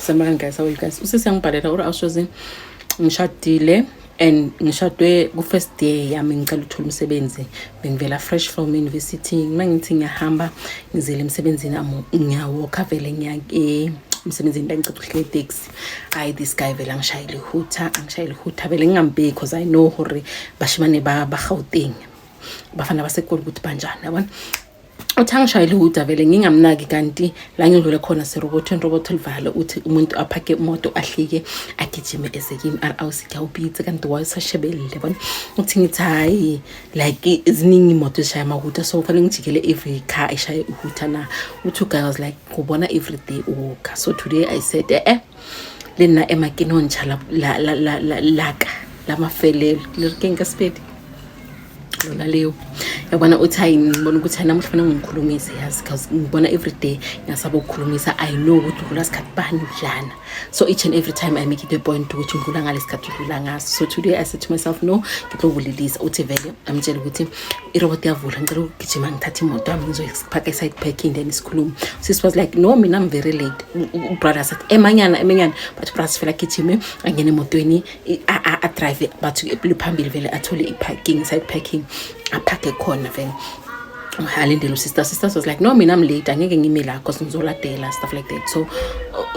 Sanibonani guys, how are you guys? Usisi yangibhalela uri awushozi ngishadile and ngishadwe ku-first day yami ngicela ukuthola umsebenzi. Bengivela fresh from university. Uma ngithi ngiyahamba ngizele emsebenzini ngiyawalka vele ngiya emsebenzini la ngiceda ukuhlala iteksi. Hayi, this guy vele angishayele ihooter, angishayele ihooter vele ngingambheki because I know hore bashimane ba Gauteng. Bafana baseGoli ukuthi banjani, yabona? Uthi angishayele ihooter vele ngingamnaki, kanti la ngidlule khona serobotweni, robot livale. Uthi umuntu aphake imoto, ahlike, agijime eze kimi, ari awusithi awubitse, kanti wayesashebelile, bona. Uthi ngithi hayi, like ziningi imoto ezishaya amahooter, so kufanele ngijikele every car eshaye ihooter na? Uthi uguy was like, ngubona every day uwalka, so today I said, eh le nna ema ke no ntsha laka la mafelelo le re keng ka Sepedi lona leyo, yabona. Uthi hayi, ngibona ukuthi hayi, namuhla fanele ngikhulumise, yazi, because ngibona every day, ngiyasaba ukukhulumisa. I know ukuthi udlula sikhathi bani udlana, so each and every time I make it a point ukuthi ngidlula ngale sikhathi udlula ngaso. So today I said to myself, no, ngizobulilisa. Uthi vele amtshela ukuthi irobot yavula, ngicela ukugijima ngithathe imoto yami ngizoyiphaka e-side parking, then sikhuluma. Sis was like, no, mina I'm very late. Ubrother said emanyana emanyana, but brother vele agijime angene emotweni, adrive, but phambili vele athole i-parking, side parking, aphake khona vele, alindele usister. Sister was like, no, mina I'm late, angeke ngime la cause ngizoladela, stuff like that. So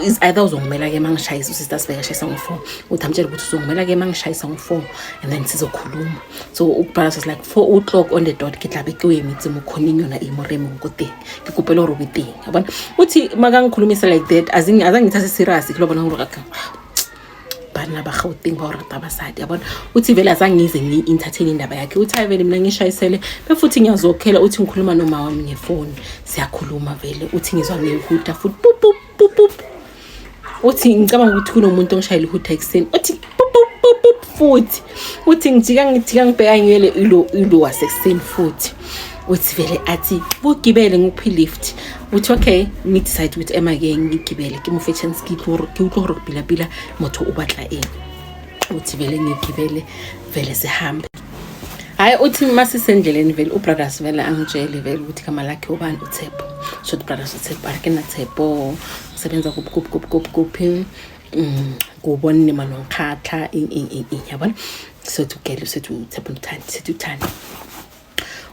is either uzongimela-ke uma ngishayisa. Usister sibeka shayisa ngo-4. Uthi amtshela ukuthi uzongimela-ke uma ngishayisa ngo-4 and then sizokhuluma. So ubrother was like, 4 o'clock on the dot ke tlabe ke o emetse mo khoneng yona e mo re emeng ko teng, ke kopele gore o be teng, yabona. Uthi makangikhulumisa like that, azange ngithathe serious ke lo bona gore banna ba Gauteng ba o rata basadi, yabona. Uthi vele azange ngize ngi-entertain indaba yakhe. Uthi hayi, vele mina ngishayisele befuthi ngiyazokhela. Uthi ngikhuluma noma wami ngefoni, siyakhuluma vele. Uthi ngizwa ngehooter futhi, pup pup pup pup. Uthi ngicabanga ukuthi kunomuntu ongishayela ihooter ekuseni. Uthi pup pup pup pup futhi. Uthi ngijika, ngijika, ngibheka ngiyele ilo wasekuseni futhi. Uthi vele athi bugibele, ngikuphi lift. Uthi okay, ngidecide ukuthi ema-ke ngigibele, ke mo fe chance, ke utlwe gore pila-pila motho o batla eng. Uthi vele ngigibele vele sihambe. Hhayi, uthi masisendleleni vele ubrothers vele angitshele vele ukuthi igama lakhe ubani, uTshepo. Shothi brothers uTshepo, a re ke nna Tshepo, ngisebenza kuphi kuphi kuphi kuphi kuphi, kubonne manonkgatha eng eng eng eng, yabona. Sethi ugele, sethi uTshepo uthandi, sethi uthandi.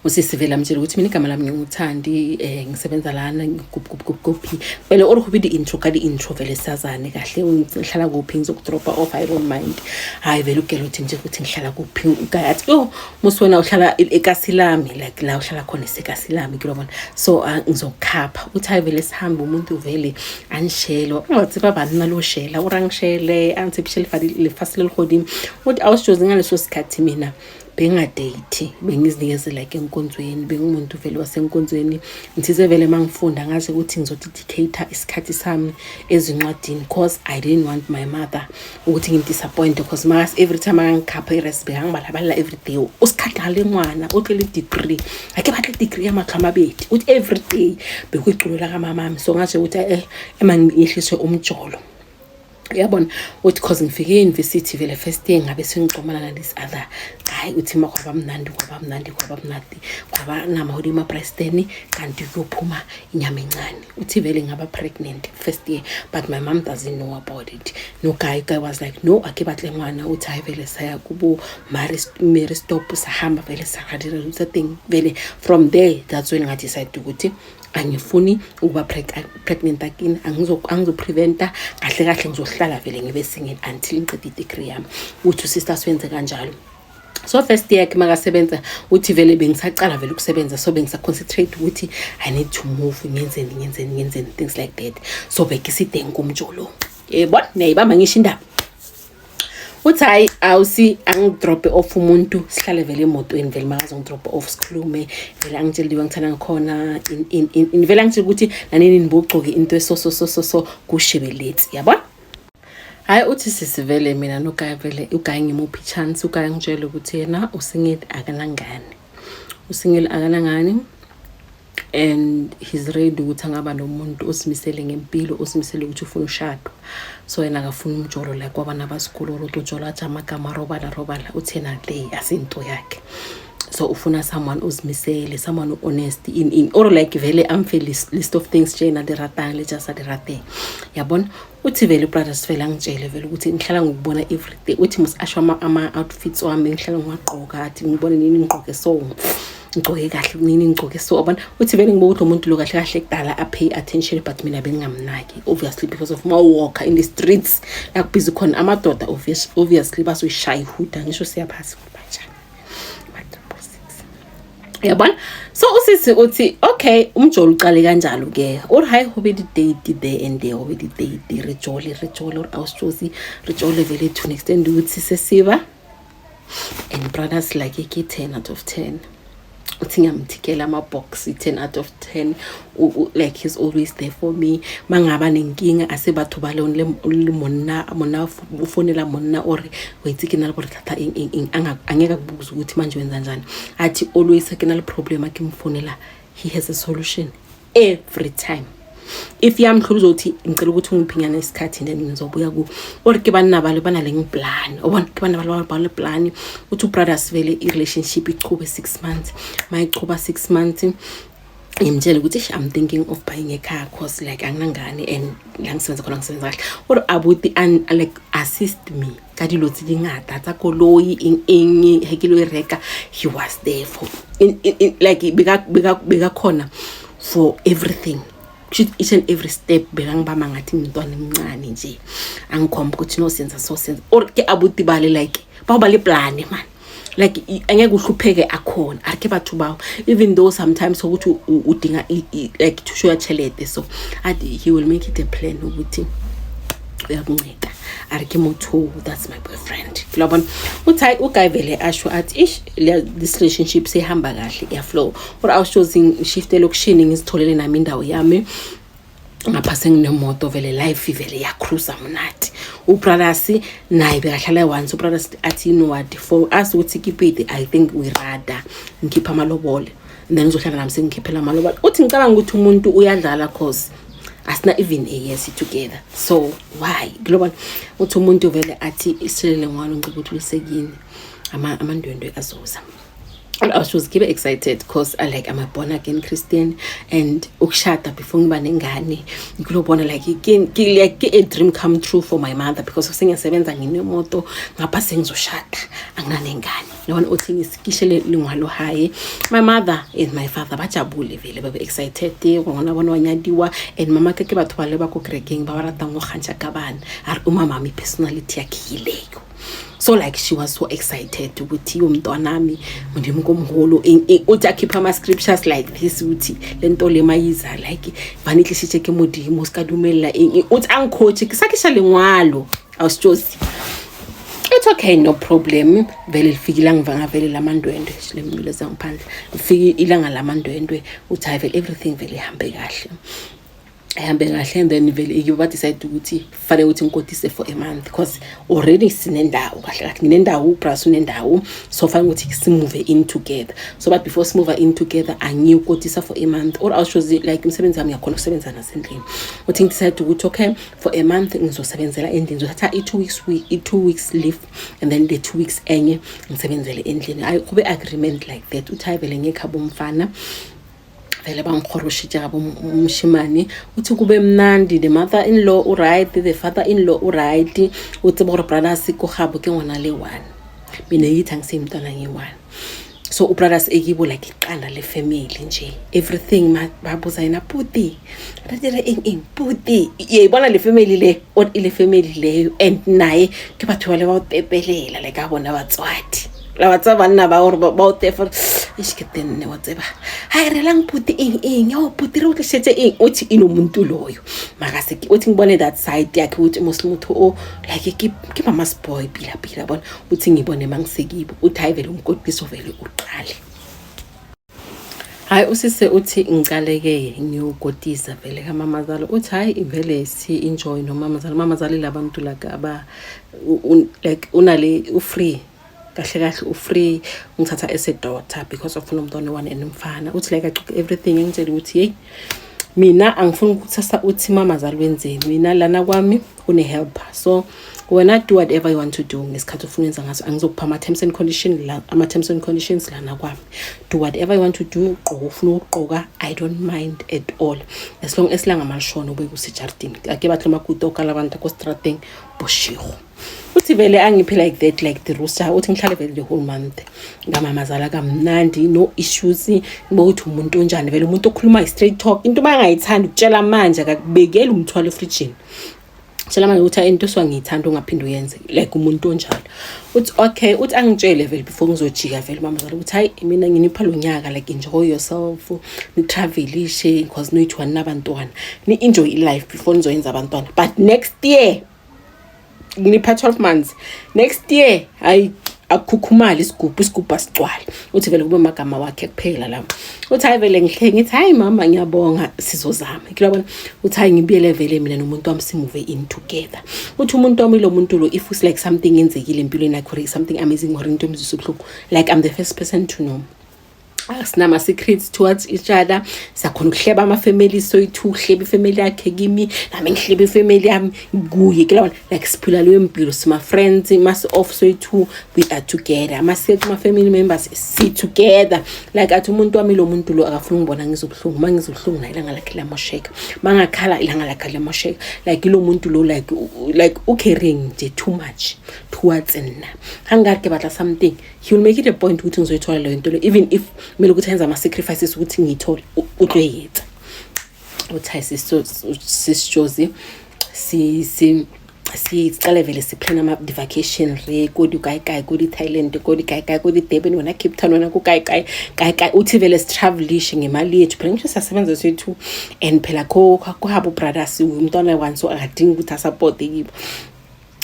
Usisi vele amtshela ukuthi mina igama lami nginguthandi, ngisebenza lana kuphi kuphi kuphi kuphi. Vele or kubi di-intro ka di-intro vele sazane kahle, ngihlala kuphi, ngizokudropa off, I don't mind. Hhayi, vele ugele uthi nje ukuthi ngihlala kuphi, uguy athi, yo musi wena uhlala ekasi lami, like la uhlala khona isekasi lami, kulobona, so ngizokukhapha. Uthi hayi, vele sihambe, umuntu vele angishele, ungatsiba banna lo shela o rangishele angitshepishe lefase le legodimo. Uthi awusijozi, ngaleso sikhathi mina bengadate, bengizinikezela like enkonzweni, bengumuntu vele wasenkonzweni. Ngithize vele uma ngifunda ngazi ukuthi ngizodedicate isikhathi sami ezincwadini cause I didn't want my mother ukuthi ngimdisappointe, cause mas every time angikhapha i-recipe angibalabalela every day, o sikhathale ngwana o tlele degree, a ke batle degree ya matlho a mabedi. Uthi every day bekuyiculo lakamamami, so ngatsho ukuthi ema ngiyehliswe umjolo, uyabona. Uthi cause ngifike e-university vele first year ngabe sengicomana na this other guy. Uthi ma kwaba mnandi, kwaba mnandi, kwaba mnandi, kwaba nama hodima Preston, kanti kuyophuma inyama encane. Uthi vele ngaba pregnant first year, but my mom doesn't know about it. No guy, guy was like, no, ake batle ngwana. Uthi hayi, vele saya kubo Mary, Mary Stop, sahamba vele sakadira thing vele. From there, that's when ngadecide ukuthi angifuni ukuba pregnant again, angizopreventa kahle kahle, ngizohlala vele ngibe single until ngiqede i-degree yami. Uthi usister siwenze kanjalo. So first year ke makasebenza, uthi vele bengisacala vele ukusebenza, so bengisaconcentrate ukuthi I need to move, ngenzeni ngenzeni ngenzeni, things like that. So bekiside ngumjolo, yebo, niyayibamba ngisho indaba. Uthi hayi, awusi angidrope off umuntu, sihlale vele emotweni vele, makazongidrope off sikhulume vele, angitsheliwe ngithanda ngikhona in vele, angitshela ukuthi nanini nibugcoke into eso so so so so kushebeleti, yabona. Hhayi, uthi sisi vele mina noguy vele uguy ngimuphi chance. Uguy ngitshele ukuthi yena usingle, akanangane, usingle, akanangane, and he's ready ukuthi angaba nomuntu osimisele ngempilo, osimisele ukuthi ufuna ushado. So yena akafuni umjolo like kwabana basikolo ro tojola athi amagama robala robala. Uthi yena le asinto yakhe. So ufuna someone ozimisele, someone honest in or like vele amfe list of things nje na di ratang le tsa sa di rateng, yabona. Uthi vele ubrothers vele angitshele vele ukuthi ngihlala ngokubona everyday. Uthi mos asho ama-outfits wami ngihlala ngiwagqoka, athi ngibone nini ngigqoke, so ngigcoke kahle nini, ngigcoke so, yabona. Uthi vele ngibuka ukuthi lo muntu lo kahle kahle kudala a-pay attention, but mina bengingamnaki, obviously, because of ma walker in the streets la kubhizi khona amadoda, obviously bazoyishaya ihuda, ngisho siyaphasi banjani ma-666, yabona. So usisi uthi okay, umjolo uqale kanjalo ke. Uri hayi, ho be di-date there and there, ho be di-date, re jole, re jole. Uri awusitshozi, re jole vele to an extent ukuthi sesiba and brothers like ke 10 out of 10. Uthi ngiyamthikela ama-box, 10 out of 10. Like he's always there for me. Mangaba nenkinga ase batho ba le le monna, monna o fonela monna ore o itse ke na le bothata eng eng eng. Angeke akubuze ukuthi manje wenza njani. Athi always ke na le problem, ke mfonela, he has a solution every time. If yamhlula uzothi ngicela ukuthi ungiphinyane isikhathi, then ngizobuya ku or ke banna ba le ba na leng plan, o bona ke banna ba le plan. Uthi ubrothers vele i-relationship ichube 6 months. Mayichuba 6 months, ngimtshele ukuthi, "Eish, I'm thinking of buying a car, 'cause like anginangane and la ngisebenza khona ngisebenza kahle." Or abuti and like assist me ka dilo tse dingata tsa koloi, eng eng, he ke lo e reka, he was there for in, like bekakhona for everything. Kusho each and every step bekangibamba ngathi ngumntwana emncane nje, angikhomba ukuthi no, senza so, senza or ke abuti bale like bao ba le plan man, like angeke uhlupheke akhona. A re ke batho bao, even though sometimes ukuthi udinga like thuso ya tšhelete, so athi he will make it a plan ukuthi uyakunceda. A re ke motho, that's my boyfriend, lwabona. Uthi hayi, uguy vele asho athi ish, this relationship seyihamba kahle, iyaflow. Or awushozi ngishift elokishini, ngizitholele nami indawo yami ngapha, senginemoto vele, life vele iyacruisa mnati. Ubrothers naye bekahlala once. Ubrothers athi, "You know what, for us ukuthi keep it, I think we rather ngikhipha amalobole and then uzohlala nami, sengikhiphela amalobole." Uthi ngicabanga ukuthi umuntu uyadlala, 'cause asina even a year together, so why kulobona. Uthi umuntu vele athi isithelele ngwalo, ngicela ukuthi ulisekini amandwendwe azoza. And I was ngibe excited because I like I'm a born again Christian and ukushada before ngiba nengane ngilobona like like a dream come true for my mother, because sengiyasebenza, nginemoto, ngapha sengizoshada anginanengane, yabona. Uthi ngisikishele lingwalo haye, my mother and my father bajabule vele, babe excited ngona bona wanyadiwa. And mama ke batho ba le ba ko kerekeng, ba ba ratang go kgantšha ka bana. A re umamami personality yakhe yileyo, so like she was so excited ukuthi umntwanami modimo komholo. Uthi akhipha ama-scriptures like this, ukuthi le nto le mayiza like vane tlisitše ke modimo, se ka dumelela eng eng. Uthi angicoach ke sakisha lengwalo awusitshosi. It's okay, no problem. Vele lifike ilanga ngavele lamandwendwe, lemile zangiphandle, lifike ilanga lamandwendwe. Uthi hayi vele, everything vele ihambe kahle, ihambe kahle. And then vele ikibo badecide ukuthi fanele ukuthi ngikotise for a month, because already sinendawo kahle kahle, nginendawo, ubras unendawo, so fanele ukuthi simove in together. So but before simove in together, angiyukotisa for a month or awushozi like umsebenzi wami ngiyakhona ukusebenza nasendlini. Uthi ngidecide ukuthi okay, for a month ngizosebenzela endlini, ngizothatha i-2 weeks, i-2 weeks leave and then the 2 weeks enye ngisebenzele endlini. Hayi, kube agreement like that. Uthi hayi vele ngekhabo umfana vele bangihoroshitše gabo mošemane. Uthi kube mnandi, the mother in law uright, the father in law uright. O tsebe gore brothers ko gabo ke ngwana le one, mina yithi angiseyimntwana ngiyi-one. So ubrothers ekibo like iqanda le-family nje, everything babuza yena, "Puti re dire eng eng, puti." Yayibona le family le or ile family leyo, and naye ke batho ba le ba o tepelela like a bona batswadi la ba tseba banna ba gore ba o tefa. Eish, ke tenne wa tseba, hayi relang puti eng eng, yo puti re o tlisetse eng. Uthi inomuntu loyo makase uthi ngibone that side yakhe ukuthi mos motho o like ke mama's boy pila pila bona. Uthi ngibone mangisekibo. Uthi hayi vele umkotiso vele uqale. Hayi, usise uthi ngicaleke ngiyokotisa vele kamamazala. Uthi hayi vele si-enjoy nomamazala. Mamazala labantu like aba like unale u-free kahle kahle, u-free, ungithatha as a daughter because of unomntwana one and umfana. Uthi like acoke everything, engitshela ukuthi hey Mina angifuni ukuthatha uthi mamazala wenzeni. Mina lana kwami kune-helper, so wena do whatever you want to do ngesikhathi ufuna ukwenza ngaso. Angizokupha ama-terms and condition la, ama-terms and conditions lana kwami. Do whatever you want to do, gqoka ufuna ukugqoka, I don't mind at all, as long as langamalishona ube kusejardini ake batle makuto okala abantu ko strateng boshigo. Uthi vele angiphi like that, like the rooster. Uthi ngihlale vele the whole month ngamamazala kamnandi, no issues. Ngibe ukuthi umuntu onjani vele, umuntu okhuluma i-straight talk. Into uma angayithandi ukutshela manje, akakubekeli umthwalo efrijini, tshela manje ukuthi into osuka ngiyithanda ungaphinde uyenze, like umuntu onjalo. Uthi okay, uthi angitshele vele before ngizojika vele mamazala ukuthi hayi, mina nginipha lo nyaka, like enjoy yourself, ni-travelishe because noyi-two nabantwana, ni-enjoy i-life before nizoyenza abantwana. But next year nginipha 12 months, next year hayi, akukhukhumali isigubhu, isigubhu asigcwale. Uthi vele kube amagama wakhe kuphela lapho. Uthi hayi vele ngihle ngithi hayi mama, ngiyabonga, sizozama kulabona. Uthi hayi, ngibuyele vele mina nomuntu wami, si-move in together. Uthi umuntu wami, lo muntu lo, if it's like something yenzekile empilweni yakhe or something amazing or into emzwisa ubuhlungu, like I'm the first person to know. Asinama-secrets towards each other. Siyakhona ukuhleba ama-family soyi-two, uhleba ifamily yakhe kimi, nami ngihleba ifamily yami kuye kulabona. Like siphila leyo mpilo, sima-friends. Masi-off soyi-two, we are together. Masiye kuma-family members, si-together. Like athi umuntu wami, lo muntu lo akafuni ukungibona ngizobuhlungu. Uma ngizobuhlungu naye ilanga lakhe liyamosheka, mangakhala ilanga lakhe liyamosheka. Like ilo muntu lo, like u-caring nje too much towards nna. Hangari ke batla something, he will make it a point ukuthi ngizoyithola leyo nto leyo, even if kumele ukuthi enze ama-sacrifices ukuthi ngiyithole, utoyetsa. Uthi hayi, sisijozi sicale vele si-plan ama-vacation re ko di kae kae, ko di-Thailand, ko di kae kae, ko di-Durban, wena Cape Town, wena ko kae kae kae kae. Uthi vele si-travelishe ngemali yethu phela, ngisho siyasebenza sethu and phela kohabo brothers umntwana one, so akadingi ukuthi a-supporte kibo.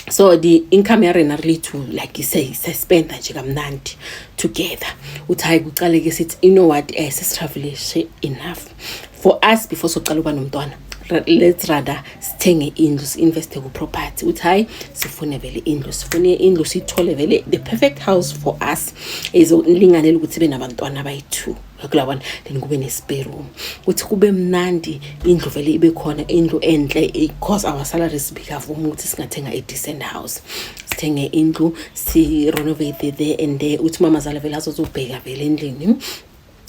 So the income ya rena really to like se-spenda nje kamnandi together. Uthi hayi, kucale-ke sithi, you know what, sesi-travelishe enough for us before socala ukuba nomntwana. Let's rather sithenge indlu, si-investe ku-property. Uthi hayi, sifune vele indlu, sifune indlu, siyithole vele the perfect house for us ezolinganela ukuthi ibe nabantwana abayi-two kulabona, then kube ne-spare room, ukuthi kube mnandi, indlu vele ibe khona, indlu enhle, because our salaries bikavuma ukuthi singathenga a decent house. Sithenge indlu, si-renovate there and there. Uthi mamazala vele azozobheka vele endlini,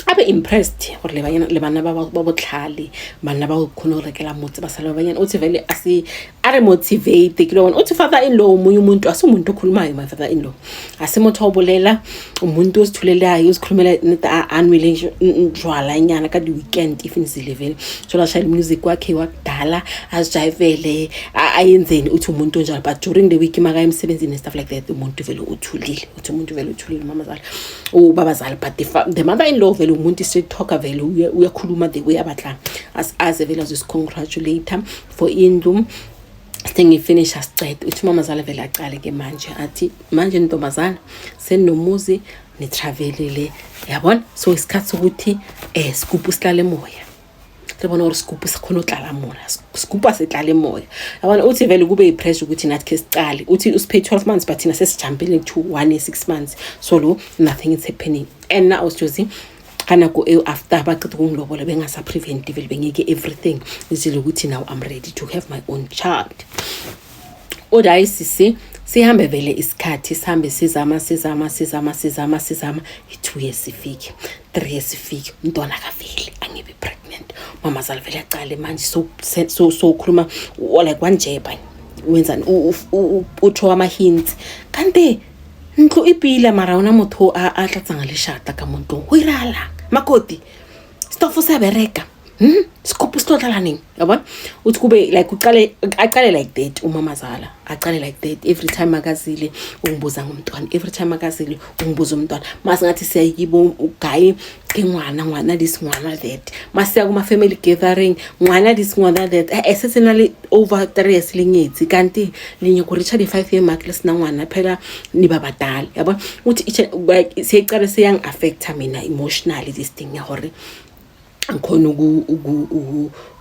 abe impressed gore le bana ba botlhale, bana ba kgone go rekela motse ba sale ba banyana. Uthi vele asi a re motivate ke lona. Uthi father in law omunye umuntu asimuntu okhulumayo. My father in law asimuntu obolela, umuntu ozithulelayo, uzikhulumela neta a nwele jwalanyana ka di-weekend if nizile vele so ashayela music wakhe wakudala, azijayivele, ayenzeni. Uthi umuntu onjalo, but during the week makaya emsebenzini and stuff like that, umuntu vele uthulile. Uthi umuntu vele uthulile mamazala, ubabazala. But the mother in law vele umuntu straight talker vele, uyakhuluma the way abatlang aze vele azosi-congratulate for indlu. Sithenge i-finish, asicede. Uthi umamazala vele acale ke manje athi, manje ntombazana, seninomuzi, ni-travelile, yabona, so isikhathi sokuthi sigubhu sihlale emoya, sibona gore sigubhu sikhona utlala mona, sigubhu asitlala emoya, yabona. Uthi vele kube yi-pressure ukuthi nathi khe sicale. Uthi usiphe 12 months, but thina sesijampile to 1 year 6 months, so lo nothing is happening. And now Jozi, ka nako eo after ba qeta ukungilobola, bengasa-prevent vele, bengeke everything izile ukuthi now I'm ready to have my own child. Uthi hayi sisi, sihambe vele isikhathi, sihambe sizama, sizama, sizama, sizama, sizama, i-2 years sifike, 3 years sifike, umntwana akaveli, angibi pregnant. Mamazala vele acale manje so khuluma like wanjeba wenzani, utsho ama-hints kanti ntlo e pila mara ona motho a tlatsang lešata ka mo ntlong. Go iragalang makoti? Stofo se a bereka, Sikopo se tlo tlala neng? Yabona, uthi kube like uqale aqale like that, umamazala aqale like that. Every time akazile ungibuza ngomntwana, every time akazile ungibuza umntwana. Masingathi siyayikibo ugayi ke ngwana, ngwana this, ngwana that. Masiya kuma-family gathering, ngwana this, ngwana that. Sesena le over 3 years le nyetse, kanti le nyako reacha di-5 year mark le sena ngwana phela, ni ba badala, yabona. Uthi like seyicale seyang-affecta mina emotionally this thing ya gore angikhona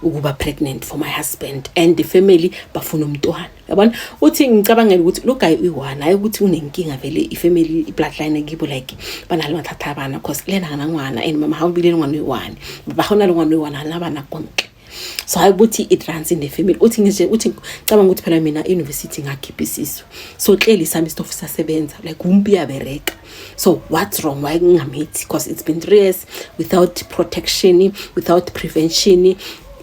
ukuba pregnant for my husband and the family bafuna umntwana, yabona. Uthi ngicabangela ukuthi lo guy uyi-one, hayi ukuthi unenkinga vele, ifamily, i-bloodline kibo, like banalo mathatha abana, cause lena ngana ngwana and mama ha o bile le ngwana uyi-one, ba gona le ngwana uyi-one, hana bana kontle. So hayi ukuthi it runs in the family. Uthi nje uthi cabanga ukuthi phela mina university ngakhipha isisu, so clearly sami isitofu sasebenza, like wumbi yabereka. So what's wrong? Why ngingamithi? Because it's been 3 years without protection, without prevention.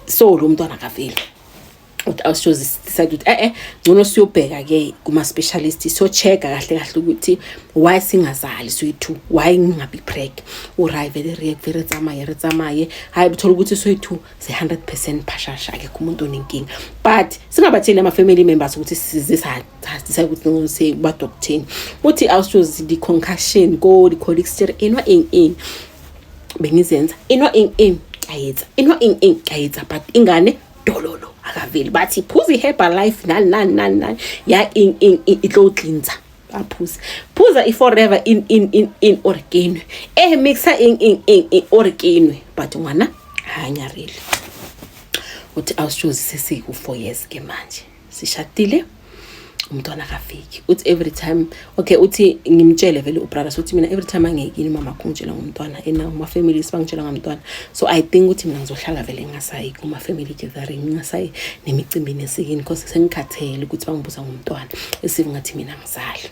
So lo mntwana akaveli. Uthi awushozi decide ukuthi ngcono siyobheka ke kuma specialist, siyo-check kahle kahle ukuthi why singazali soyi-two, why ngingabi preg. Urayi vele re vele tsamaye re tsamaye. Hayi, uthola ukuthi soyi-two se-100% phashasha, akekho umuntu onenkinga, but singabatsheli ama-family members ukuthi size sa-decide ukuthi ngcono siye kubadoktheni. Uthi awushozi di-concussion ko di-cholesterol enwa eng eng bengizenza enwa eng eng kayetsa enwa eng eng kayetsa, but ingane dololo akaveli. Bathi phuza i-Herbalife nani nani nani nani ya eng eng eng e tlo cleansa. Aphuze phuza i-Forever in in in in or kenwe e mixa eng eng eng eng or kenwe, but ngwana ha nyarele. Uthi awushozi sesiku-4 years ke manje sishadile, umntwana akafiki. Uthi every time, okay, uthi ngimtshele vele ubrothers, uthi mina every time angekini umama akho ungitshela ngomntwana ena kuma-families bangitshela ngomntwana. So I think ukuthi mina ngizohlala vele ngingasayi kuma-family gathering, ngingasayi nemicimbi nesikini, because sengikhathele ukuthi bangibuza ngomntwana esive ngathi mina ngizali,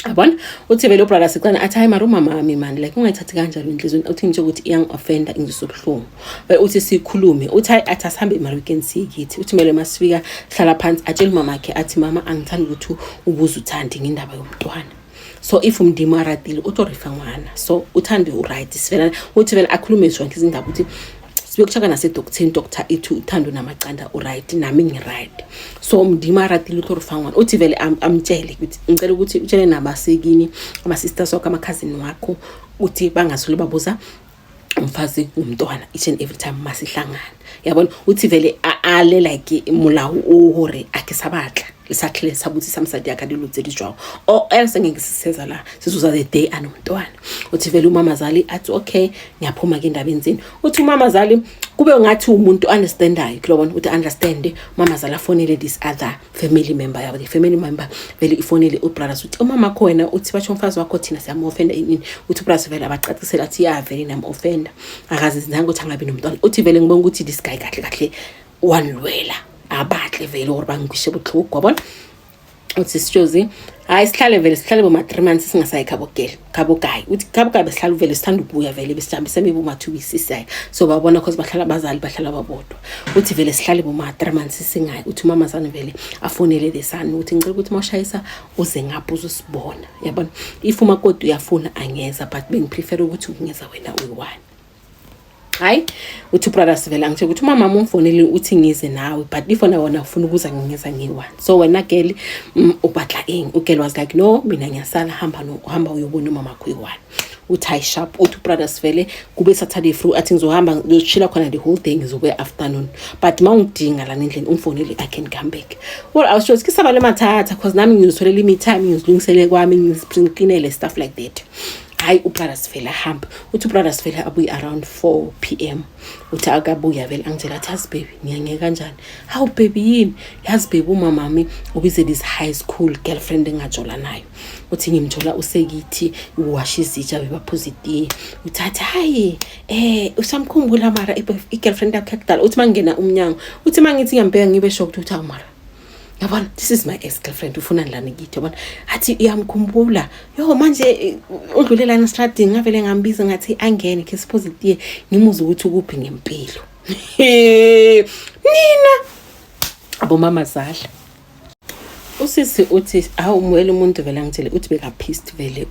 yabona. Uthi vele ubrother sicana athi, "Hayi mara umama wami mani, like ungayithathi kanjalo enhliziyweni." Uthi ngitsho ukuthi iyangi-offenda, ingizwisa ubuhlungu. Uthi sikhulume, uthi hayi, athi asihambe ema-weekend siye kithi. Uthi kumele masifika sihlala phansi, atshele umama wakhe, athi, "Mama, angithandi ukuthi ubuze uThandi ngendaba yomntwana. So if uMdimo aratile o tlo re fa ngwana, so uThandi uright." Sivela uthi vele akhulume zonke izindaba, ukuthi siyokuchecka nasedoktheni, doctor ithi uThando namaqanda, uright, nami ngi-right, so Modimo a ratile o tlo re fa ngwana. Uthi vele amtshele ukuthi ngicela ukuthi utshele nabasekini, ama-sisters wakho, ama-cousin wakho, uthi bangasole babuza umfazi ngumntwana each and every time masihlangana, yabona. Uthi vele ale like molao o hore a ke sa batla le sa tlhele sa botsisa mosadi ya ka dilo tse di jwang, or else ngeke siseza la sizoza the day anomntwana. Uthi vele umamazali athi, "Okay, ngiyaphuma ke endabeni zenu." Uthi umamazali kube ngathi umuntu understandayo kulobona, uthi understand. Umamazali afonele this other family member yabo, the family member vele ifonele ubrothers, uthi umama wakho wena uthi batsho umfazi wakho thina siyam-offenda inini. Uthi ubrothers vele abacacisela, athi ya, vele niyam-offenda, akazi zange ukuthi angabi nomntwana. Uthi vele ngibona ukuthi this guy kahle kahle wanilwela abatle vele gore bangikwishe botlhoko, wabona. Uthi sitshozi hayi, sihlale vele sihlale boma 3 months singasayi khabo girl, khabo guy. Uthi khabo guy besihlala vele sithanda ukubuya vele besihambisa maybe boma 2 weeks sisayi, so babona cause bahlala abazali bahlala babodwa. Uthi vele sihlale boma 3 months singayi. Uthi umamazane vele afonele the son, uthi ngicela ukuthi mawushayisa uze ngapha uzosibona, yabona. If umakoti uyafuna angeza, but bengiprefer ukuthi ungeza wena uyi-one. Hayi, uthi ubrothers vele angitshela ukuthi umama umfonele, uthi ngize nawe, but if wona wona ufuna ukuza ngingeza ngiyi-one. So wena girl, ubatla eng? Ugirl was like, "No, mina ngiyasala, hamba no hamba uyobona umama wakho uyi-one." Uthi hayi, sharp. Uthi ubrothers vele kube Saturday through, athi ngizohamba ngizochilla khona the whole day, ngizobuya afternoon, but ma ungidinga lana endlini ungifonele, I can come back. Well, I was sure ke saba le mathata cause nami ngizitholele imi-time, ngizilungisele kwami, ngizicleanele, stuff like that. Hayi, ubrothers vele ahambe. Uthi ubrothers vele abuye around 4 p.m. Uthi akabuya vele angitshela, athi, "Yazi baby, ngiyangeke kanjani? Hawu baby, yini? Yazi baby, umamami ubize this high school girlfriend engajola nayo." Uthi ngimthola usekithi uwasha izitsha, bebaphuza itiye. Uthi athi, "Hayi, usamkhumbula mara i-girlfriend yakho yakudala?" Uthi mangingena umnyango, uthi mangithi ngiyambheka ngibe shocked ukuthi hawu mara, yabona, this is my ex girlfriend, ufuna lana kithi, yabona. Athi iyamkhumbula yo manje, udlule lana estradini, ngavele ngambiza ngathi angene khe siphuze itiye, ngimuze ukuthi ukuphi ngempilo nina abomamazala. Usisi uthi hawu umwele umuntu vele angitshele, uthi beka-pissed vele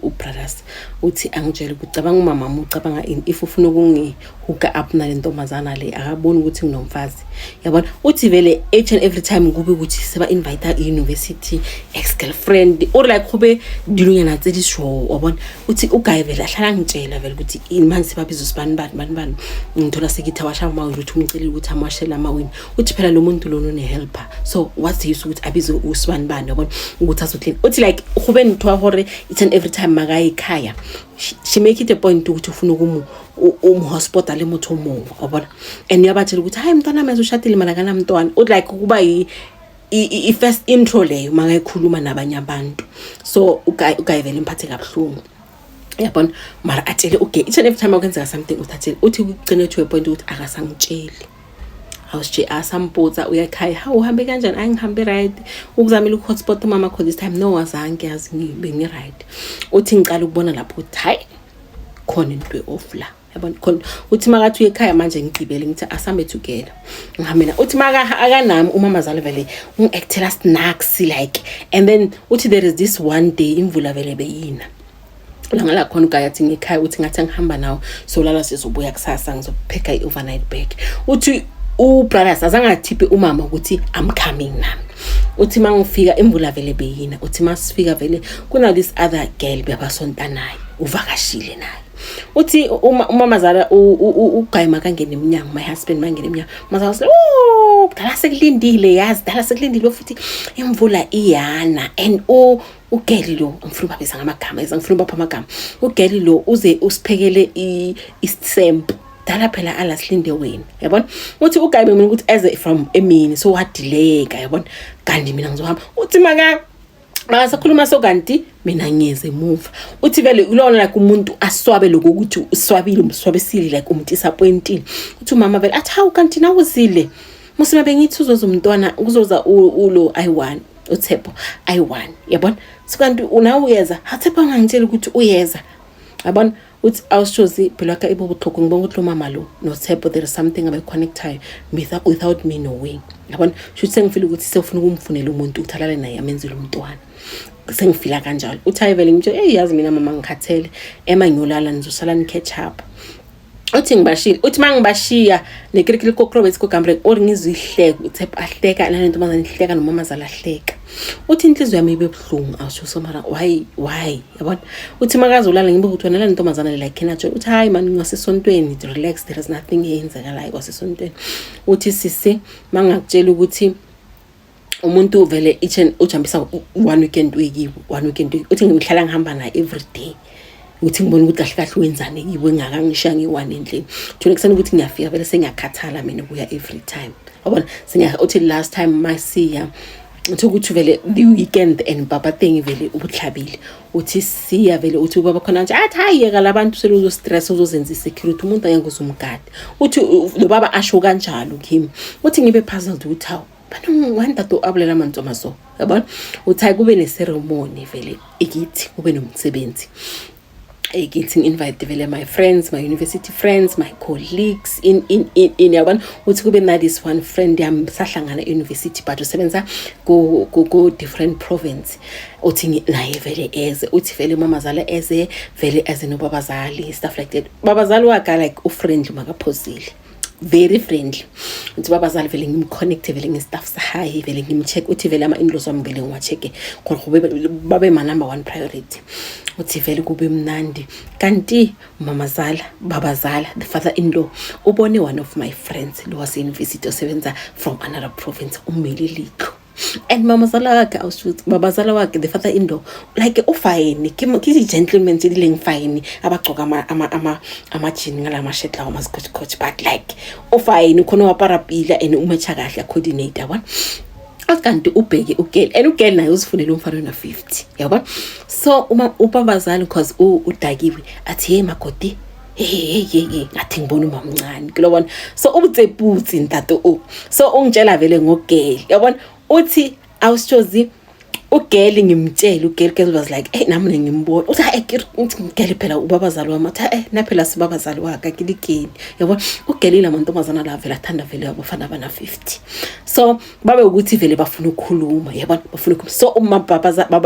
ubrothers. Uthi angitshele ukuthi cabanga umama ucabanga ini if ufuna ukungi-hooka up nale ntombazana le, akaboni ukuthi nginomfazi, yabona. Uthi vele each and every time kube ukuthi seba-invite i-university ex-girlfriend or like kube dilonyana tse di sure, wabona. Uthi uguy vele ahlala angitshela vele ukuthi ini manje sebabiza usibani bani bani bani, ngithola sekithi awasha amawindi. Uthi umcelile ukuthi amwashele amawindi. Uthi phela lo muntu lona une-helper, so what's the use ukuthi abize usibani bani, yabona, ukuthi azoclean. Uthi like kube ntho hore each and every time makaye ekhaya she make it a point ukuthi ufuna ukumu umhospota le motho o mongwe, wabona. And uyabatshela ukuthi hayi, mntwana manje ushadile mana kanamntwana. Uthi like kuba i-first intro leyo makayikhuluma nabanye abantu. So uguy vele imphathe kabuhlungu, yabona. Mara atshele ugay each and every time akwenzeka something, uthathele. Uthi kugcine to a point ukuthi akasangitsheli. Awusije asampotsa uya ekhaya, hawu, uhambe kanjani? Ayi, ngihambe right. Ukuzamile uku-hotspot umama kho this time? No, azange, yazi bengi-right. Uthi ngicala ukubona lapho ukuthi hayi, khona into e-off la, yabona khona. Uthi makathi uye ekhaya manje, ngigibele, ngithi asambe together, ngihambe na. Uthi maka akanami umamazala vele ungi-actela snacks like. And then uthi there is this one day imvula vele beyina langa lakhona, ugaya athi ngikhaya. Uthi ngathi angihamba nawo, solala, sizobuya kusasa, ngizopheka i-overnight bag. Uthi ubrothers azange athiphe umama ukuthi I'm coming nami. Uthi uma ngifika imvula vele beyina. Uthi masifika vele kuna this other girl bebasonta naye, uvakashile naye. Uthi uma umamazala ugayi makangena eminyango, my husband mangena eminyango, mazala uthi, "Oh, dala sekulindile, yazi, dala sekulindile futhi imvula iyana." And ugeli lo, ngifuna ubabiza ngamagama, ngifuna ubapha amagama. Ugeli lo uze usiphekele isempu, dala phela ala silinde wena, yabona. Uthi ugayi mina ukuthi eze from emini, so wadelayeka, yabona, kanti mina ngizohamba. Uthi maka makasakhuluma so, kanti mina ngiyeze emuva. Uthi vele ulona like umuntu aswabe lokho ukuthi uswabile, umswabisile, like umdisappointile. Uthi umama vele athi, "Hawu, kanti nawuzile musima, bengithi uzoza umntwana, kuzoza ulo ayi-one, uThepho ayi-one, yabona." So kanti unawe uyeza, haThepho angangitsheli ukuthi uyeza, yabona. Uthi awushozi phela ka ibo buhlungu, ngibona ukuthi lo mama lo noThepho there is something abaconnectayo without me knowing, yabona. Shuthi sengifile ukuthi sewufuna ukumfunela umuntu ukuthi alale naye, amenzele umntwana, sengifila kanjalo. Uthi hayi vele ngitsho, "Eyi, yazi mina mama ngikhathele, ema ngiyolala, nizosala ni-catch up." Uthi ngibashile. Uthi uma ngibashiya nekirikiri kokrobetsi kogambre ori, ngizwihleko, uThepho ahleka nale ntombazane ihleka nomamazala ahleka. Uthi inhliziyo yami ibe buhlungu, awusho so mara why, yabona. Uthi makazolala ngibe ukuthi wena le ntombazane like kena. Uthi hayi man, ngasesontweni, relax, there is nothing eyenzakalayo kwasesontweni. Uthi sisi mangakutshela ukuthi umuntu vele each and ujambisa one weekend wekibo, one weekend week. Uthi ngihlala ngihamba naye every day, ukuthi ngibone ukuthi kahle kahle wenzani kibo, engakangishiya ngiyi-one endlini. Thole kuseni ukuthi ngiyafika vele sengiyakhathala mina ukuya every time, yabona. Uthi last time masiya, uthi ukuthi vele the weekend and baba thing vele ubuhlabile. Uthi siya vele, uthi ubaba khona nje athi, "Hayi, yeka labantu, sele uzo-stress, uzozenza i-security, umuntu angeke uzumgade." Uthi lo baba asho kanjalo kimi. Uthi ngibe puzzled ukuthi hawu bana wantato abulela mantsoma so, yabona. Uthi hayi, kube ne-ceremony vele ikithi, kube nomsebenzi ekithi, ngi-invite vele my friends, my university friends, my colleagues in, yabona. Uthi kube na this one friend yami, sahlangana e-university but usebenza ku different province. Uthi naye vele eze. Uthi vele umamazala eze, vele eze nobabazali, stuff like that. Babazali waka like ufriendly, makaphosile, very friendly. Uthi babazali vele ngimconnecte vele nge-stuff sahayi, vele ngimcheck. Uthi vele ama-inlaws wami vele ngiwa-check-e khona kube babe ma-number one priority. Uthi vele kube mnandi, kanti mamazala, babazala, the father in law ubone one of my friends lo wase-university osebenza from another province, umele litho. And mamazala wakhe, awushuthi babazala wakhe, the father in law, like ufine, ke di-gentlemen tse di leng fine, abagcoka ama-jean ngala mashirt lawo amazikhothikhotshi, but like ufine, ukhona wapara pila and umatcha kahle, acoordinate, yabona. Athi kanti ubheke ugirl, and ugirl naye uzifunele umfana ona-50, yabona. So uma ubabazali, because udakiwe, athi, "Hey makoti, hey hey hey hey," ngathi ngibona umamncane kulobona. So ubutseputsi ntato o, so ungitshela vele ngogirl, yabona. Uthi awusitshozi ugirl, ngimtshele ugirl, girl was like, "Hey, nami ngimbona." Uthi hayi, uthi ngigirl phela ubabazali wami. Athi, "Eh, naphela sibabazali wakhe akilikeni," yabona. Ugirl la mantombazana la vele athanda vele abafana abana 50, so babe ukuthi vele bafuna ukukhuluma, yabona, bafuna ukukhuluma. So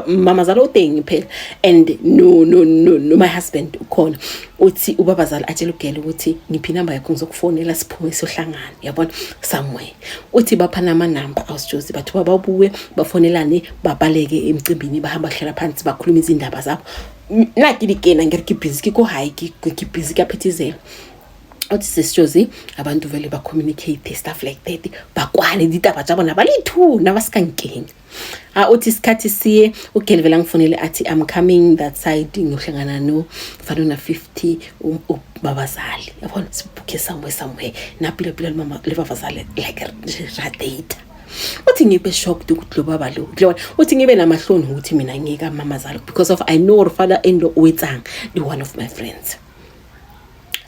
mamazala utengi phela and no, my husband ukhona. Uthi ubabazala atshela ugirl ukuthi, "Ngiphi inamba yakho, ngizokufonela, siphume siyohlangana," yabona, somewhere. Uthi baphana amanamba, awusijozi bathu bababuye bafonelane, babaleke emcimbini, bahamba hlala phansi, bakhuluma izindaba zabo. Naki likena ngere ke busy, ke ko hae, ke busy, kuyaphithizela. Uthi sesitshozi abantu vele ba-communicate, stuff like that, bakwane ditaba tsa bona ba le two na ba se ka nkeng. A uthi isikhathi siye, ugirl vele angifonele athi, "I'm coming that side, ngiyohlangana no fana na 50 babazali," yabona, sibhukhe somewhere somewhere napila pila mama le babazali, like ra date. Uthi ngibe shocked ukuthi lo baba lo, yabona. Uthi ngibe namahloni ukuthi mina ngika mamazali because of I know father in law wetsang the one of my friends.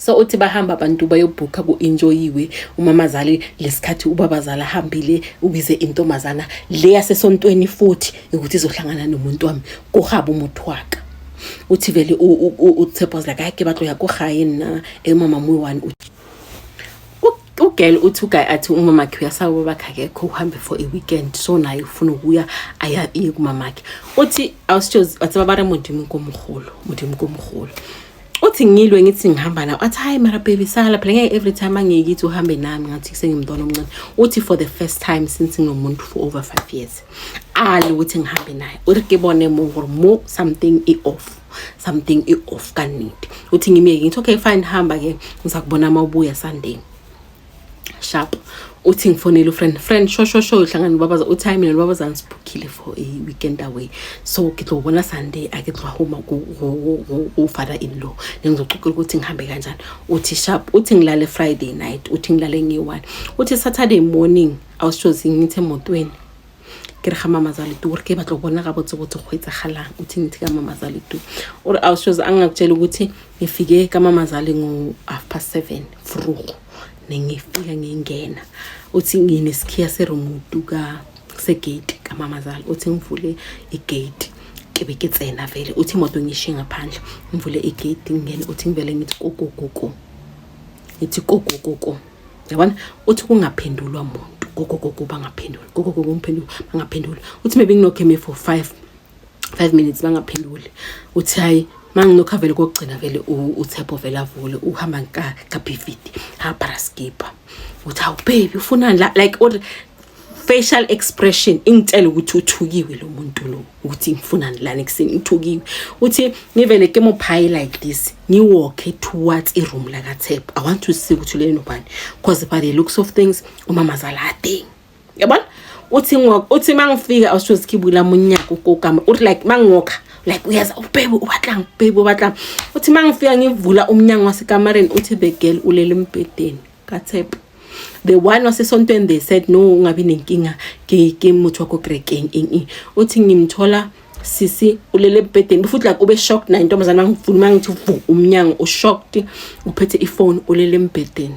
So uthi bahamba abantu bayobhukha ku-enjoyiwe umamazali lesikhathi ubabazala ahambile, ubize intombazana le yasesontweni futhi ukuthi izohlangana nomuntu wami kuhaba umuthi waka. Uthi vele uTshepo was like, hayi ke batlo ya ko gae nna e mama mo one. Ugirl uthi uguy athi umamakhe uyasaba, ubabakhe akekho, uhambe for a weekend, so naye ufuna ukuya aya iye kumamakhe. Uthi awusitshozi wathi ba re Modimo ko mogolo, Modimo ko mogolo. Uthi ngilwe ngithi ngihamba nawe, athi hayi mara baby sala phela, ngeke every time angiyikithi uhambe nami, ngathi sengimntwana omncane. Uthi for the first time since nginomuntu for over 5 years ali ukuthi ngihambe naye. Uri ke bone mo gore mo something i-off, something i-off kaniti. Uthi ngimyeke, ngithi okay fine, hamba ke, ngizakubona uma ubuya Sunday. Sharp. Uthi ngifonele ufriend, friend sho sho sho uhlangana nobabaza. Uthi hayi mina nobabaza ngisibhukhile for a weekend away, so ke tlo bona Sunday, ake tloga go father in law, nengizococela ukuthi ngihambe kanjani. Uthi sharp. Uthi ngilale Friday night, uthi ngilale nge-1. Uthi Saturday morning awushozi ngithi emotweni ke re ga mamazale tu gore ke batla go bona gabotsebotse go etsagalang. Uthi ngithi ka mamazale tu ore awushozi angingakutshela ukuthi ngifike kamamazali ngo-7:30 vroeg. Nengifika ngingena, uthi nginesikhiya seremote ka segate kamamazali. Uthi ngivule igate ke be ke tsena vele. Uthi imoto ngishiye ngaphandle, ngivule igate ngingene. Uthi ngivele ngithi kokokoko, ngithi kokokoko, yabona. Uthi kungaphendulwa muntu, kokokoko, bangaphenduli, kokokoko, ngiphendula, bangaphenduli. Uthi maybe nginokhe me for 5 minutes bangaphenduli. Uthi hayi manginokha vele kokugcina vele uTshepo vele avule, uhamba kabhividi hapara skipper. Uthi hawu baby, ufunani la? Like or facial expression ingitshela ukuthi uthukiwe lo muntu lo, ukuthi ngifunani lana ekuseni, ngithukiwe. Uthi ngivele ke mophayi like this, ngiwalke towards iroom lakaTshepo. I want to see ukuthi le nobani, because by the looks of things umamazala athing, yabona. Uthi uthi mangifika awusho sikhibula munyaka ukokama. Uthi like mangokha like uyaza, ubaby o batlang, baby o batlang. Uthi mangifika ngivula umnyango wasekamareni, uthi the girl ulele embhedeni kaTshepo, the one wasesontweni. They said no, ungabi nenkinga, ke motho wa ko kerekeng eng eng. Uthi ngimthola sisi ulele embhedeni futhi, like ube shocked na intombazana mangivula, mangithi vu umnyango, ushocked, uphethe ifone, ulele embhedeni.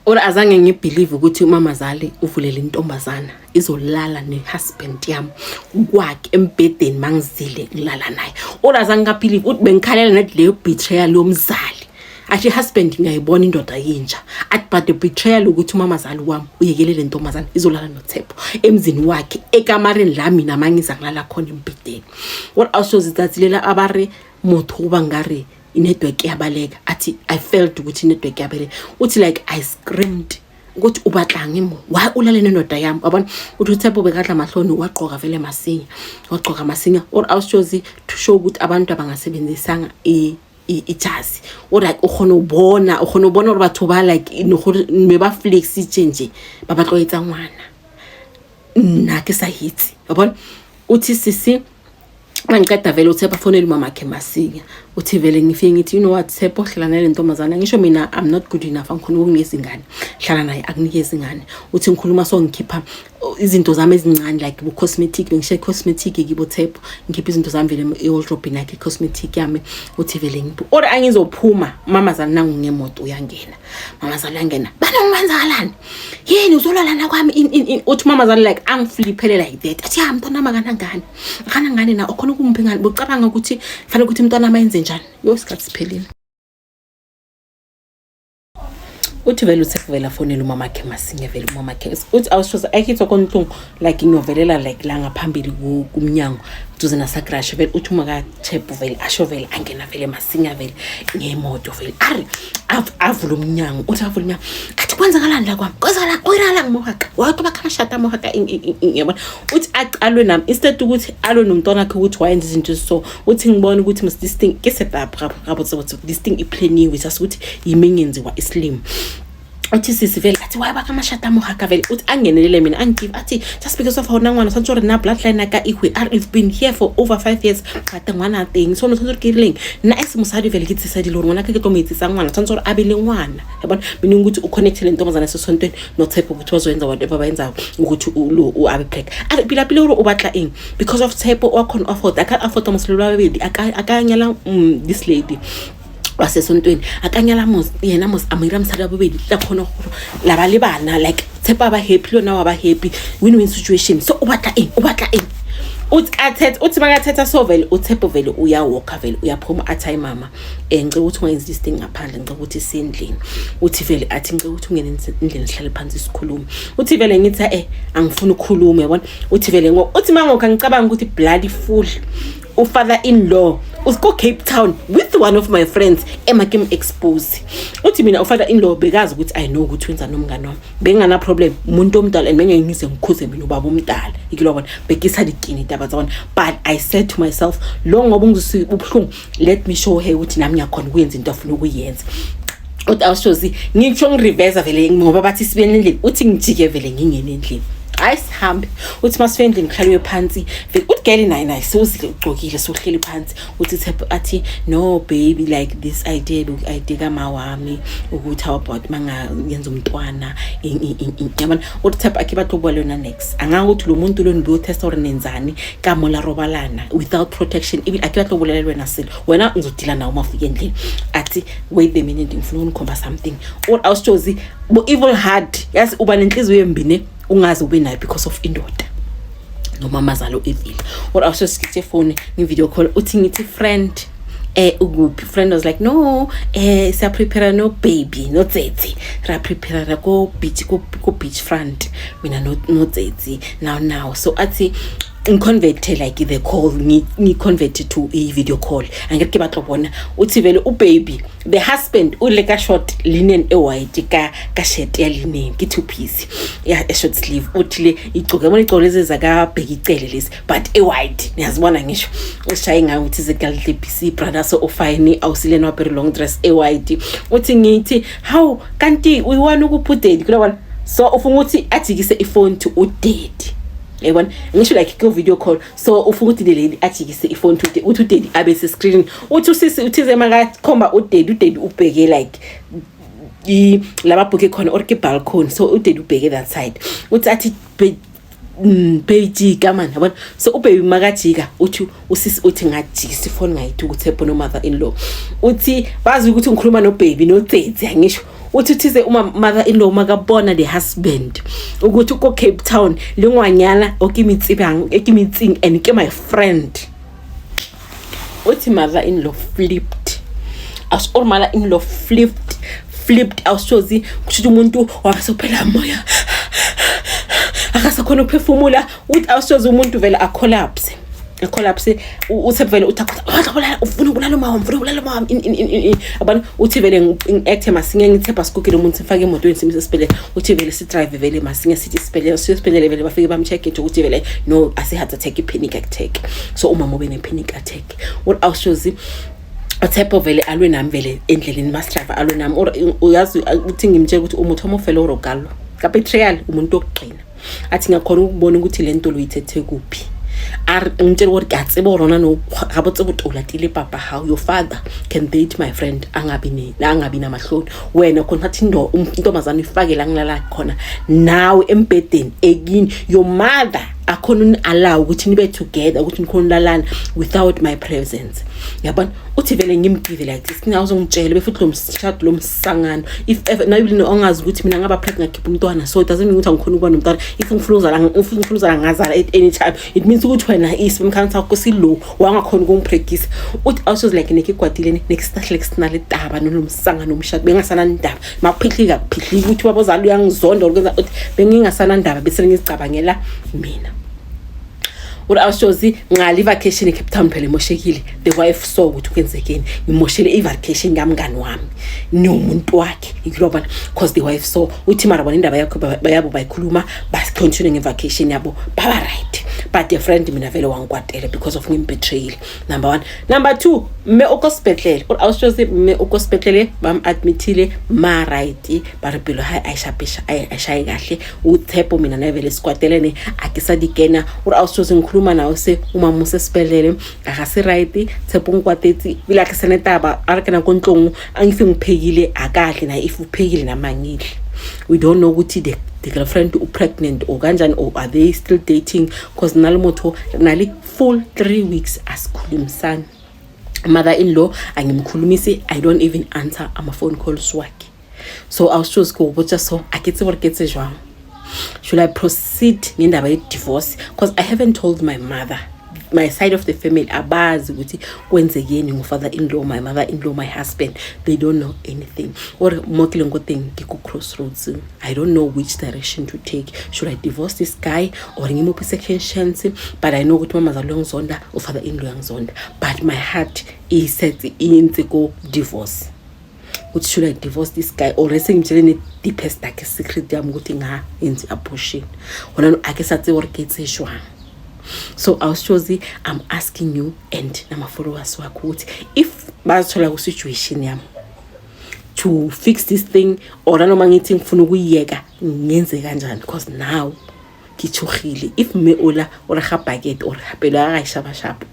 Or azange ngibelieve ukuthi umamazali uvulele intombazana izolala ne-husband yami kwakhe embhedeni mangizile ngilala naye. Or azange ngabelieve ukuthi bengikhalela nathi leyo betrayal yomzali. Athi husband ngiyayibona indoda yinja, athi but the betrayal ukuthi umamazali wami uyekele le ntombazana izolala noTshepo emzini wakhe ekamareni la mina mangiza ngilala khona embhedeni. What also tsatsi lela a ba re motho o ba nkare inetwork iyabaleka. Athi I felt ukuthi inetwork iyabaleka. Uthi like I screamed ukuthi o batlang mo, why ulale nendoda yami, wabona. Uthi uTshepo bekadla mahloni, wagqoka vele masinya, wagqoka masinya. Or awushozi to show ukuthi abantu abangasebenzisanga ijazi or like o kgona ubona gore batho ba like no gore me ba flexitse nje ba batla go etsa ngwana nna ke sa hitse, wa bona. Uthi sisi mangiqeda vele uTshepo afonele umamakhe masinya. Uthi vele ngifike ngithi, you know what Tshepo, hlala nale ntombazana, ngisho mina I'm not good enough, angikhona ukukunikeza ingane, hlala naye akunikeza ingane. Uthi ngikhuluma so ngikhipha izinto zami ezincane like bu-cosmetic, bengishiye cosmetic kibo Tshepo, ngikhipha izinto zami vele e-wardrobe yakhe, cosmetic yami. Uthi vele ngiphu or angizophuma, mamazala nangu ngemoto uyangena, mamazala uyangena, bana kwenzakalani, yini uzolalana kwami, in in in. Uthi mamazala like angifliphele like that, athi ya mntwana akanangane, akanangane na okhona ukumpha ingane, bucabanga ukuthi fanele ukuthi umntwana amayenze njani. Yo, isikhathi siphelile. Uthi vele uthi vele afonele umamakhe masinya vele umamakhe. Uthi awushoza ayikho kontlungu like ngiyovelela like la ngaphambili kumnyango duze nasagrashe vele. Uthi uma kaTshepo vele asho vele angena vele masinya vele ngemoto vele ari avule umnyango. Uthi avule umnyango athi kwenzakalani la kwami, kwenzakalani oyirala ngimohaka wathi bakhamashata mohaka, yabona. Uthi aqalwe nami instead ukuthi alwe nomntwana wakhe ukuthi wayenza izinto eziso. Uthi ngibona ukuthi must this thing ke setup gabotsebotse, this thing iplaniwe, just ukuthi yimi ngenziwa islim. Uthi sisi vele athi why bakamashata mohaka vele. Uthi angenelele mina angigive, athi just because of hona ngwana tshwanetse gore nna bloodline ya ka ihwe are you've been here for over 5 years gate ngwana teng, so no tshwanetse gore ke rileng nna as mosadi vele ke tsisa dilo gore ngwana ka ke tlo mo etsetsa ngwana, tshwanetse gore a be le ngwana, yabona. Meaning ukuthi uconnecte le ntombazana esesontweni noTshepo ukuthi bazoyenza whatever bayenzayo ukuthi lo abe black. A re pila pila gore o batla eng because of Tshepo wa khona afford, a ka afford moselelo wa babedi, a ka nyala this lady. Wasesontweni akanyala mos yena mos a mo ira mosadi wa bobedi, tla kgone gore la ba le bana, like Tshepo a ba happy, le yona wa ba happy, win-win situation. So o batla eng? O batla eng? Uthi athetha, uthi makathetha so vele uTshepo vele uyawalka, vele uyaphuma, athi, "Hayi mama, ngicela ukuthi ungayenzi this thing ngaphandle, ngicela ukuthi siyendlini." Uthi vele athi, "Ngicela ukuthi ungene endlini, sihlale phansi, sikhulume." Uthi vele ngithi, "Angifuni ukukhuluma," yabona. Uthi vele uthi mangokho angicabanga ukuthi bloody fool, ufather in law usko Cape Town with one of my friends emakim expose. Uthi mina ufather in law bekazi ukuthi I know ukuthi wenza nomngane wami, bengana problem, umuntu omdala, and bengeke ngize ngikhuze mina ubaba omdala, ikilobona bekisa dikini taba tsona. But I said to myself, lo ngoba ungizwisa ubuhlungu, let me show her ukuthi nami ngiyakhona ukuyenza into afuna ukuyenza. Uthi awushozi ngisho ngiriveza vele ngoba bathi sibe endlini. Uthi ngijike vele ngingene endlini, hayi sihambe. Uthi masifike endlini kuhlaliwe phansi vele, uthi gele naye sewuzile, ugcokile, sewuhleli phansi. Uthi Tshepo athi, "No baby, like this idea idea kama wami ukuthi how about mangayenza umntwana," yabona. Uthi Tshepo akhe batlo bua le yona next, anganga ukuthi lo muntu lo nibuyotesta gore nenzani ka mola robalana without protection, ebile akhe batlo bolela le wena selo, wena ngizodila nawe uma ufika endlini. Athi, "Wait the minute, ngifuna ukunikhomba something." Or awusitshozi bo evil heart, yazi uba nenhliziyo embi ne ungaze ube nayo because of indoda noma amazalo evile. Or awusho efoni ngi-video call. Uthi ngithi, "Friend, ukuphi?" Friend was like, "No, siya prepare no baby no Tsetsi, ra prepare ra ko beach, ko beach front, mina no Tsetsi now now." So athi ngiconverte like the call, ngi-convert to i-video call, angeke ke batlo bona. Uthi vele ubaby, the husband, ule ka short linen e-white ka shirt ya linen, ke two piece ya short sleeve. Uthi le igcoke, yabona igcoke lezi zakabheka icele lezi, but e-white, niyazibona ngisho ushaye ngayo ukuthi zikalihlebhisi brother, so ufine awusilena wapere long dress e-white. Uthi ngithi, "Hawu, kanti uyiwana ukuphi udaddy kulabona?" So ufuna ukuthi ajikise ifoni to udaddy, yabona, ngisho like ku video call. So ufuna ukuthi le lady ajikise ifoni to uthi udaddy abe se-screen. Uthi usisi uthize makakhomba udaddy, udaddy ubheke like laba bhukhe khona or ke balcony, so udaddy ubheke that side. Uthi athi, "Baby, jika man," yabona. So ubaby makajika, uthi usisi uthi ngajikisa ifoni ngayithi ukuthi no mother in law. Uthi bazi ukuthi ngikhuluma no baby no Tsetsi, angisho. Uthi uthize uma mother in law makabona the husband ukuthi uko Cape Town le ngwanyana o ke mitsibang e ke mitsing and ke my friend, uthi mother in law flipped as or mother in law flipped. Awushozi kusho umuntu wabe sekuphela moya, akasakhona ukuphefumula. Uthi awushozi umuntu vele acollapse, acollapse. Uthi vele uthi ufuna ukubulala umama, ufuna ukubulala umama in in in yabona. Uthi vele ngi-acte masinya, ngithepha sigugile umuntu, simfake emotweni, simise esibhedlela. Uthi vele sidrive vele masinya, sithi isibhedlela, siye esibhedlela vele, bafike bamcheck nje ukuthi vele no, asi-heart attack, i-panic attack. So umama ube ne-panic attack. Uthi awushozi uTshepo vele alwe nami vele endleleni masidrive, alwe nami. Or uyazi uthi ngimtshela ukuthi umuthi omofele orogalo ka-betrayal, umuntu wokugcina. Athi ngiyakhona ukubona ukuthi le nto lo uyithethe kuphi. Ngitshela gore ke a tseba gore ona no gabotse bote o latile papa. How your father can date my friend, angabi ne angabi namahloni wena khona? Athi intombazane uyifake la ngilala khona nawe embhedeni ekini, your mother akhona uni-allow ukuthi nibe together, ukuthi nikhona ulalana without my presence, yabona. Uthi vele ngimgive like this, ngingawuzongitshela befuthi lo mshado lo msangano, if ever nayo ongazi ukuthi mina ngaba pregnant, ngakhipha umntwana, so it doesn't mean ukuthi angikhona ukuba nomntwana. If ngifuna ukuzala, if ngifuna ukuzala ngazala at any time. It means ukuthi wena isperm count sakho silo, wangakhona ukungipregnisa. Uthi I was like nekigwadile nekistahle kusinale taba nolomsangano umshado, bengasanandaba makuphihlika kuphihlika ukuthi babozala uyangizonda ukwenza. Uthi bengingasanandaba, bese ngizicabangela mina. Uri awushozi ngala i-vacation eCape Town phela imoshekile. The wife saw ukuthi kwenzekeni, ngimoshele i-vacation kamngani wami nomuntu wakhe, ikilobona, cause the wife saw. Uthi mara bona indaba yakho bayabo bayikhuluma, bacontinue nge-vacation yabo, baba right. But the friend mina vele wangikwatela because of ngimbetrayile, number one. Number two, mme o ko sepetlele. Uri awushozi mme o ko sepetlele, bam-admithile, ma right, ba re pelo hae ayishaye kahle. UTshepo mina naye vele sikwatelene, akisadikena. Uri awushozi ngikhuluma nawe se umama usesibhedlele, akasi-right. Tshepo ngikwatetse ebile akasene taba, a re ke nako ntlong, angife ngiphekile akadle naye, if uphekile nami angidli. We don't know ukuthi the girlfriend u-pregnant or kanjani, or are they still dating, cause nalo motho nale full 3 weeks asikhulumisani. Mother in law angimkhulumisi, I don't even answer ama-phone calls wakhe. So awushozi ke go botsa, so a ke tse gore ke tse jwang. Should I proceed ngendaba ye-divorce? Because I haven't told my mother, my side of the family abazi ukuthi kwenzekeni ngo-father in law, my mother in law, my husband, they don't know anything. Or mo ke leng ko teng ke ko crossroads. I don't know which direction to take. Should I divorce this guy or ngimuphi second chance? But I know ukuthi mamazala uyangizonda, ufather in law uyangizonda, but my heart isetsi intse ko divorce, ukuthi should I divorce this guy or sengitshele ne-deepest darkest secret yami ukuthi ngayenzi abortion gona no a ke sa tsebe gore ke etse jwang. So awushozi, I'm asking you and nama-followers wakho ukuthi if bazithola ku-situation yami, to fix this thing or nanoma ngithi ngifuna ukuyiyeka, ngenze kanjani? Because now ngithuhile. If mme ola o rega bucket or pelo ya gae shabashaba,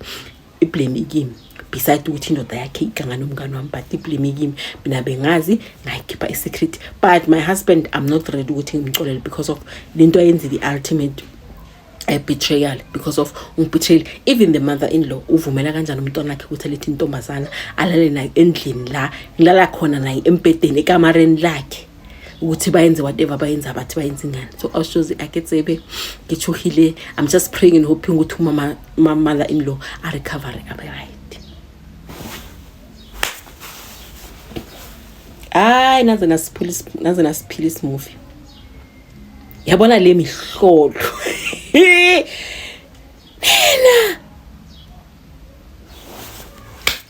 iblame ikimi, beside ukuthi indoda yakhe iganga nomngane wami, but iblame ikimi. Mina bengazi ngayikhipha i-secret, but my husband, I'm not ready ukuthi ngimcolele because of lento ayenzile, i-ultimate betrayal, because of ungibetrayal. Even the mother-in-law uvumela kanjani umntwana wakhe ukuthi alethe intombazana alale naye endlini la ngilala khona naye embhedeni ekamareni lakhe, ukuthi bayenze whatever bayenza, bathi bayenze ingane? So awushozi ake tsebe ke tshohile. I'm just praying and hoping ukuthi umama, mother-in-law a-recover, abe right. Hayi, naze nasiphila, naze nasiphila isimovie. Yabona le mihlolo nina.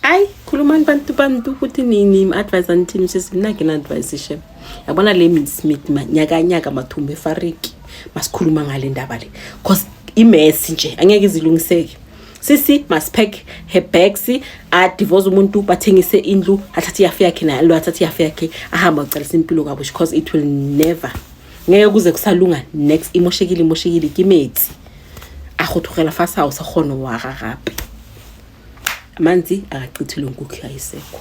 Ayi, khulumani bantu, bantu ukuthi nini advice anithini. Sisi, mina ke na advice shem. Yabona le Smith nyaka nyaka mathumbe efariki, masikhuluma ngale ndaba le, cause imess nje angeke izilungiseke. Sisi must pack her bags, adivorce umuntu, bathengise indlu, athathe iyafe yakhe naye lo, athathe iyafe yakhe, ahambe acalisa impilo kabusha, because it will never, ngeke kuze kusalunga next. Imoshekile, imoshekile ke metsi a go tlogela fa sa o sa kgone wa ga gape. Amanzi akachithelwe, inkukhu ayisekho.